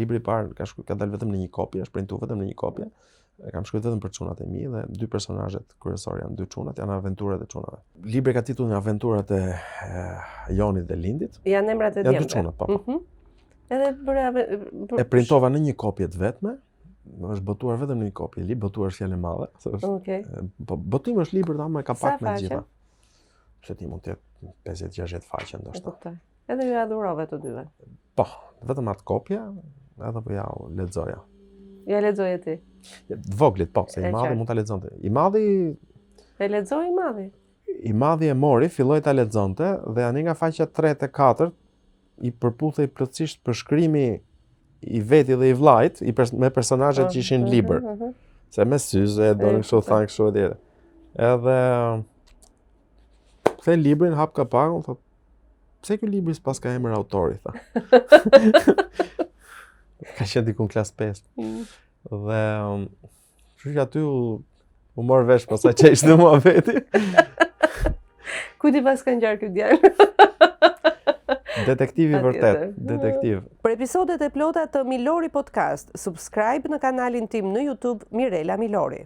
Libri i parë ka shku, ka dalë vetëm në një kopje, është printuar vetëm në një kopje. E kam shkruar vetëm për çunat e mi dhe dy personazhet kryesor janë dy çunat, janë aventurat e çunave. Libri ka titullin Aventurat e, e Jonit dhe Lindit. Janë emrat e djemve. Janë dy çunat, po. po. Mm -hmm. Edhe bëre E printova në një kopje të vetme, është botuar vetëm në një kopje, libër botuar është fjalë e madhe, se është. Okej. Po botimi është libër ama ka pak me gjitha. Se ti mund të jetë 50-60 faqe ndoshta. Kuptoj. Edhe ju ja dhurove të dyve. Po, vetëm atë kopje, edhe po ja lexoja. Ja lexoje ti. Të voglit, po, se i madhi mund ta lexonte. I madhi E lexoi i madhi. I madhi e mori, filloi ta lexonte dhe ani nga faqja 3 e 4 i përputhej plotësisht përshkrimi i veti dhe i vllait, i pers me personazhet që ishin në mhm, libër. Mm -hmm. Se me syze, e donin kështu, thanë kështu e tjera. Edhe kthen librin, hap kapakun, thotë, pse ky libri s'paska emër autori, tha. Ka qenë diku në klasë 5. Mm. Dhe, um, kështu që aty u, u mor vesh pastaj që ishte muhabeti. Kujt i paska ngjarë ky djalë? Detektiv i vërtetë, detektiv. Për episodet e plota të Milori Podcast, subscribe në kanalin tim në YouTube Mirela Milori.